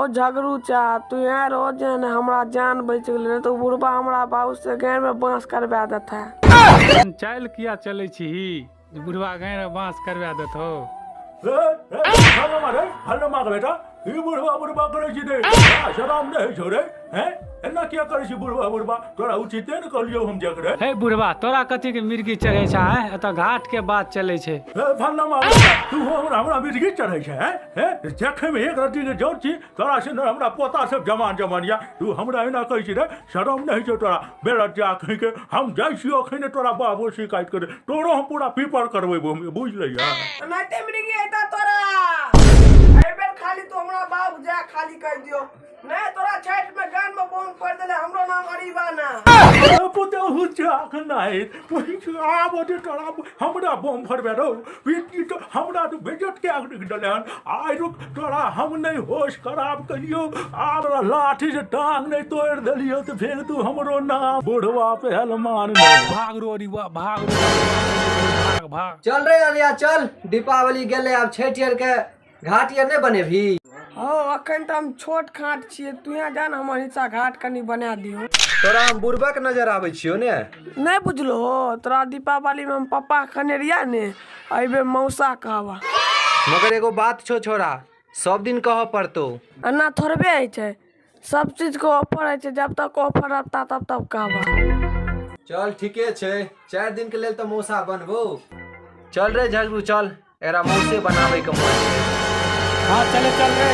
हौ झगड़ू चा, तू यहाँ रहो जे ने हमरा जान बचि गेलै, नहि तऽ ओ बुढ़बा हमरा बाबू से गाँवमे बाँस करबा देता। चालि किया चलै छीही जे बुढ़वा गाँव बाँस करबा देतौ? रे फलना के बेटा, ई बुढ़वा बुढ़वा करै छी रे, शराम नहि होइ छौ रे? हैं, एना किया करै छी बुढ़वा बुढ़वा? तोरा उचिते ने कहलियौ हम जकरे। हे बुढ़वा, तोरा कथी के मिर्गी चढ़ै छै? आँय, एतऽ घाट के बात चलै छै। हे फलना के बेटा, तू हमरा हमरा मिर्गी चढ़ै छै? हैं हैं, देखै मे एक रत्ती के जोर छी तोरा से ने हमरा पोता सब जवान जवान या, तू हमरा एना कहै छी रे? शरम नहि होइ छौ तोरा बेलज्जा कहीं के? हम जाइ छियौ अखन तोरा बाबू शिकायत करे, तोरो हम पूरा पीपर करबेबो हम, बुझ लइया। एनाहिते मिर्गी हेता तोरा। एहि बेर खाली तू हमरा बाप जा खाली कहि दियो, नहीं तोरा छठ में गान में बम पड़ देले, हमरो नाम अरीबा ना। पुतहु चाक नहीं आब जे तोरा हमरा बम फरबे रौ बेटी तो हमरा तो बेजत के आग देले हन। आइ रुक, तोरा हम नहीं होश खराब करियो, आब लाठी से टांग नहीं तोड़ देलियो तो फिर तू हमरो नाम बुढ़वा पहलवान नहीं। भाग रो अरीबा, भाग रो, भाग भाग। चल रे अरिया चल, दीपावली गेलै, आब छठि आर के घाट आर नहि बनेबही? हौ, अखन तऽ हम छोट खाट छियै, तू यहाँ जा ने, हमर हिस्सा घाट कनि बना दियौ। तोरा हम बुढ़बक नजर आबै छियौ ने? नहि बुझलो हो, तोरा दीपावली में हम पप्पा खने रहिया ने, एहि बेर मौसा कहबा। मगर एगो बात छौ छोरा, सब दिन कहऽ पड़तौ। एना थोड़बे होइ छै, सब चीज के ऑफर होइ छै, जब तक ऑफर रहता तब तब कहबा। चल ठीके छै, 4 दिन के लेल तऽ मौसा बनबौ। चल रे झगड़ू चल, एकरा मौसे बनाबै के मन छै। हाँ चले चल रे।